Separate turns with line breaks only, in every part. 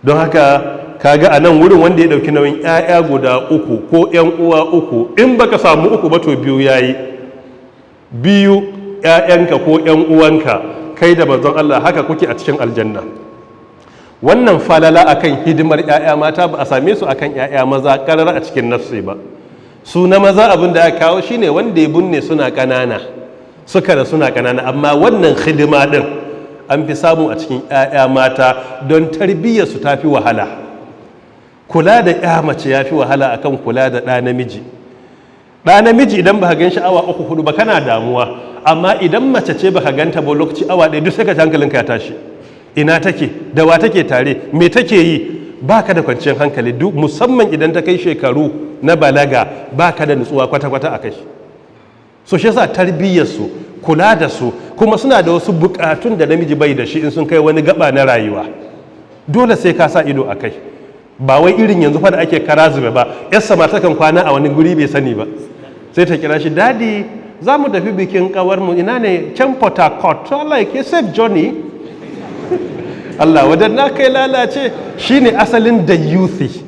Don haka kaga a nan wurin, wanda ya dauki nauyin 'ya'ya guda uku ko 'yan uwa uku, in baka samu uku ba to biyu yayi, biyu 'ya'yanka ko 'yan uwanka, kai da manzon Allah haka kuke a cikin aljanna. Wannan falala akan hidimar 'ya'ya mata ba a same su akan 'ya'ya maza karar a cikin nafsi ba. Su na maza, abin da aka kawo shine wanda ya binne suna ƙanana, suka da suna ƙanana. Amma wannan hidima din an fi samu a cikin 'ya'ya mata, don tarbiyyar su tafi wahala. Kula da 'ya mace ya fi wahala akan kula da ɗa namiji. Ɗa namiji, idan baka gan shi awa 3, 4 ba, kana damuwa. Amma idan mace ce, baka ganta ba lokaci awa 1, duk sai ka hankalinka ya tashi: ina take, da wa take tare, me take yi? Baka da kwanciyar hankali duk, musamman idan ta kai shekaru na balaga, baka da nutsuwa kwata-kwata a kai. So shi yasa tarbiyyarsu, kula da su, kuma suna da wasu bukatun da namiji bai da shi. In sun kai wani gaba na rayuwa, dole sai ka sa ido a kai. Ba wai irin yanzu fa da ake kara zube ba. Yarsa mata kan kwana a wani guri bai sani ba, sai ta kira shi, "Daddy, za mu tafi bikin kawarmu." "Ina ne?" "Can Port Harcourt." "To, Allah ya safe journey." Allah wadanna kai lalace, shine asalin da youthi.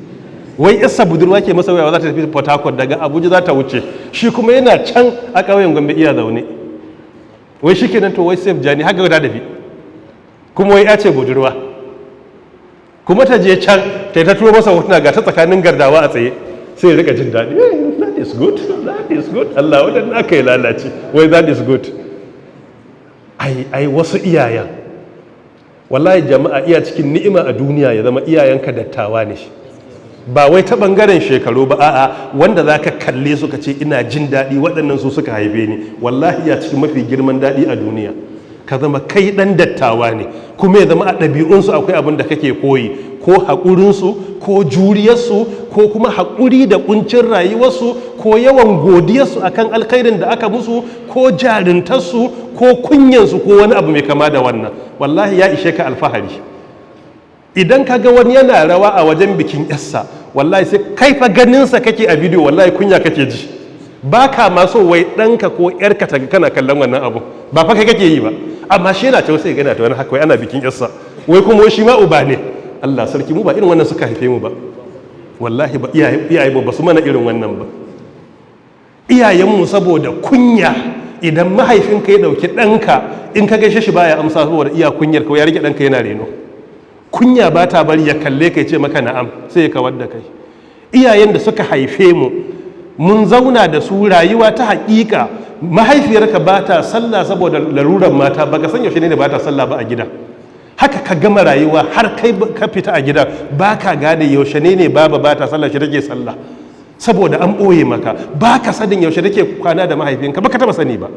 Wai yarsa budurwa ke masa waya za ta tafi Port Harcourt, daga Abuja za ta wuce, shi kuma yana can a ƙauyen Gombe iya zaune. Wai shi kenan, to wai safe journey, haka ta tafi. Kuma wai ya ce budurwa, kuma ta je can ta ta turo masa hotuna, ga ta tsakanin gardawa a tsaye, sai ya rika jin daɗi. "That is good, that is good." Allah wadannan aka yi lalace. Wai that is good. Ai ai, wasu iyayen, wallahi jama'a, iya cikin ni'ima a duniya ya zama iyayenka dattawa ne. Ba wai ta bangaren shekaru ba, a'a, wanda za ka kalle su ka ce, "Ina jin daɗi waɗannan su suka haife ni." Wallahi iya cikin mafi girman daɗi a duniya ka zama kai ɗan dattawa ne, kuma ya zama a ɗabi'unsu akwai abin da kake koyi, ko haƙurinsu, ko juriyarsu, ko kuma haƙuri da ƙuncin rayuwarsu, ko yawan godiyarsu akan alkhairin da aka musu, ko jarintarsu, ko kunyansu, ko wani abu mai kama da wannan. Wallahi ya ishe ka alfahari. Idan ka ga wani yana rawa a wajen bikin yarsa, wallahi sai kai fa ganinsa kake a bidiyo, wallahi kunya kake ji. Ba ka ma so wai ɗanka ko yarka ta ga kana kallon wannan abu. Ba fa kai kake yi ba, amma shi yana ta sai gana ta wani haka, wai ana bikin yarsa, wai kuma shi ma uba ne. Allah sarki, mu ba irin wannan suka haife mu ba. Wallahi ba iyaye ba su mana irin wannan ba. Iyayenmu, saboda kunya, idan mahaifinka ya dauki ɗanka, in ka gaishe shi baya amsa, saboda iya kunyar ka, ya rike ɗanka yana reno. Kunya ba ta bari ya kalle ka ya ce maka na'am, sai ya kawar da kai. Iyayen da suka haife mu, mun zauna da su rayuwa ta haƙiƙa. Mahaifiyarka ba ta sallah saboda laruran mata, baka san yaushe ne ba ta sallah ba a gida. Haka ka gama rayuwa har kai ka fita a gida, ba ka gane yaushe ne baba ba ta sallah, shi take sallah, saboda an ɓoye maka. Ba ka sanin yaushe take kwana da mahaifinka, ba ka taba sani ba.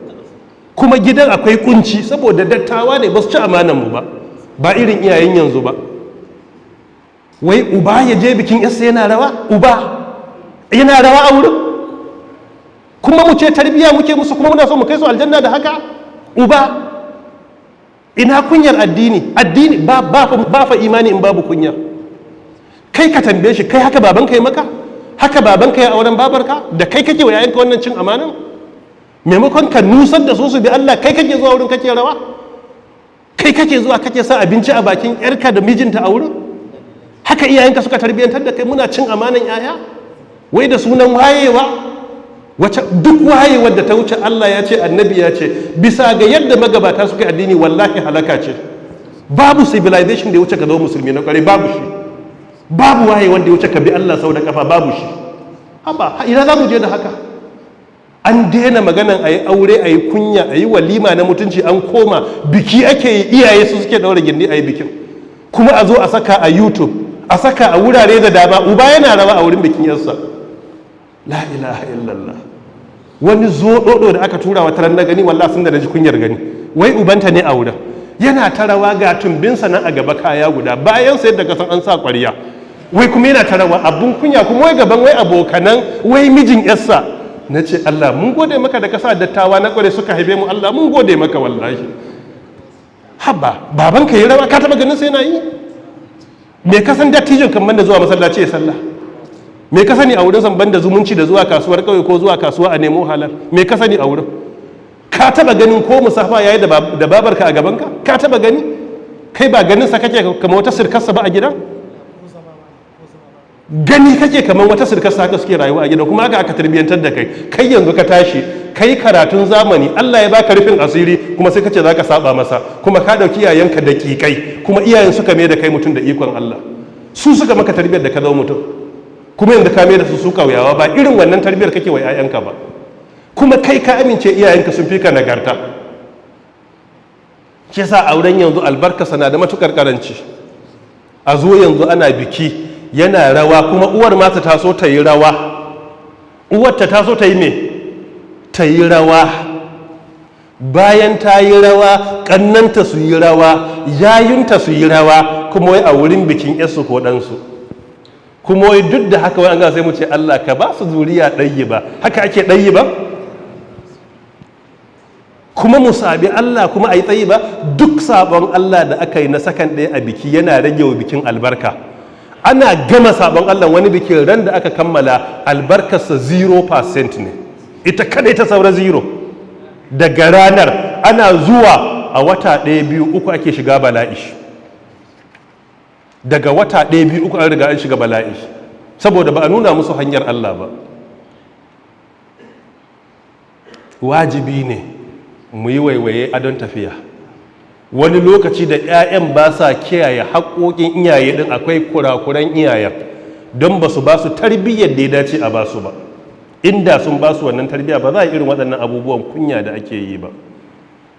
Kuma gidan akwai kunci saboda dattawa ne, ba su ci amanan mu ba, ba irin iyayen yanzu ba. Wai uba ya je bikin yarsa yana rawa, uba yana rawa a wurin, kuma mu ce tarbiyya muke musu, kuma muna so mu kai su aljanna da haka. Uba, ina kunyar addini? Addini ba ba ba fa imani in babu kunya. Kai ka tambaye shi, kai haka baban kai maka? Haka baban ka ya auren babarka da kai kake wa yayanka wannan cin amanan? Maimakon ka nusar da su su bi Allah, kai kake zuwa wurin kake rawa, kai kake zuwa kake sa abinci a bakin yarka da mijinta a wurin. Haka iyayenka suka tarbiyyantar da kai? Muna cin amanan yaya wai da sunan wayewa. Wace duk wayewar da ta wuce Allah ya ce, annabi ya ce, bisa ga yadda magabata suka yi addini, wallahi halaka ce. Babu civilization da ya wuce ka zama musulmi na kwarai, babu shi. Babu waye wanda ya wuce ka bi Allah sau da kafa, babu shi. Haba, ina za mu je da haka? An daina maganan a yi aure a yi kunya, a yi walima na mutunci. An koma biki ake yi, iyaye su suke daura gindi a yi bikin, kuma a zo a saka a YouTube, a saka a wurare da dama, uba yana rawa a wurin bikin yarsa. La ilaha illallah. Wani zoɗoɗo da aka tura wata ran na gani, wallahi sun da na ji kunyar gani. Wai ubanta ne a wurin yana ta rawa, ga tumbinsa nan a gaba, kaya guda bayan sa yadda ka san an sa ƙwarya. Wai kuma yana ta rawa, abun kunya, kuma wai gaban wai abokanan wai mijin yarsa. Na ce, "Allah mun gode maka da kasa dattawa na kware suka haife mu. Allah mun gode maka." Wallahi, haba, babanka yi rawa, ka taba ganin sai na yi? Me ka san dattijon kan banda zuwa masallaci ya sallah? Me ka sani a wurin san banda zumunci da zuwa kasuwar kauye ko zuwa kasuwa a nemo halal? Me ka sani a wurin? Ka taba ganin ko musafa yayi da babarka a gabanka? Ka taba gani? Kai ba ganin sa kake kamar wata sirkarsa ba a gidan? Gani kake kamar wata sirkar haka suke rayuwa a gida, kuma haka aka tarbiyyantar da kai. Kai yanzu ka tashi kai karatun zamani, Allah ya baka rufin asiri, kuma sai kace zaka saba masa, kuma ka dauki iyayenka da kikai, kuma iyayen suka mai da kai mutum da ikon Allah. Su suka maka tarbiyyar da ka zama mutum, kuma yanzu ka mai da su su kauyawa. Ba irin wannan tarbiyyar kake wa 'ya'yanka ba, kuma kai ka amince iyayenka sun fi ka nagarta. Shi yasa auren yanzu albarka na da matukar karanci. A zo yanzu ana biki, yana rawa, kuma uwar ma ta taso ta yi rawa. Uwar ta taso ta yi me? Ta yi rawa. Bayan ta yi rawa, kannanta su yi rawa, yayunta su yi rawa, kuma wai a wurin bikin yarsu ko ɗansu. Kuma wai duk da haka wai an ga sai mu ce Allah ka ba su zuriya ɗayi ba. Haka ake ɗayi ba? Kuma mu sabi Allah kuma a yi tsayi ba. Duk sabon Allah da aka yi na sakan ɗaya a biki yana rage wa bikin albarka. Ana gama sabon Allah, wani bikin ran da aka kammala albarkarsa 0% ne, ita kadai ta saura zero. Daga ranar ana zuwa a wata ɗaya, biyu, uku ake shiga bala'i. Daga wata ɗaya, biyu, uku an riga an shiga bala'i, saboda ba a nuna musu hanyar Allah ba. Wajibi ne mu yi waiwaye adon tafiya. Wani lokaci da 'ya'yan ba sa kiyaye haƙoƙin iyaye din, akwai kurakuran iyayen, don ba su ba su tarbiyyar da ya dace a ba su ba. Inda sun ba su wannan tarbiyya, ba za a irin waɗannan abubuwan kunya da ake yi ba.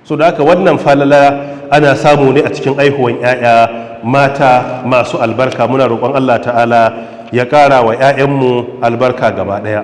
So da haka wannan falala ana samu ne a cikin aihuwan 'ya'ya mata masu albarka. Muna roƙon Allah Ta'ala ya ƙara wa 'ya'yanmu albarka gaba ɗaya.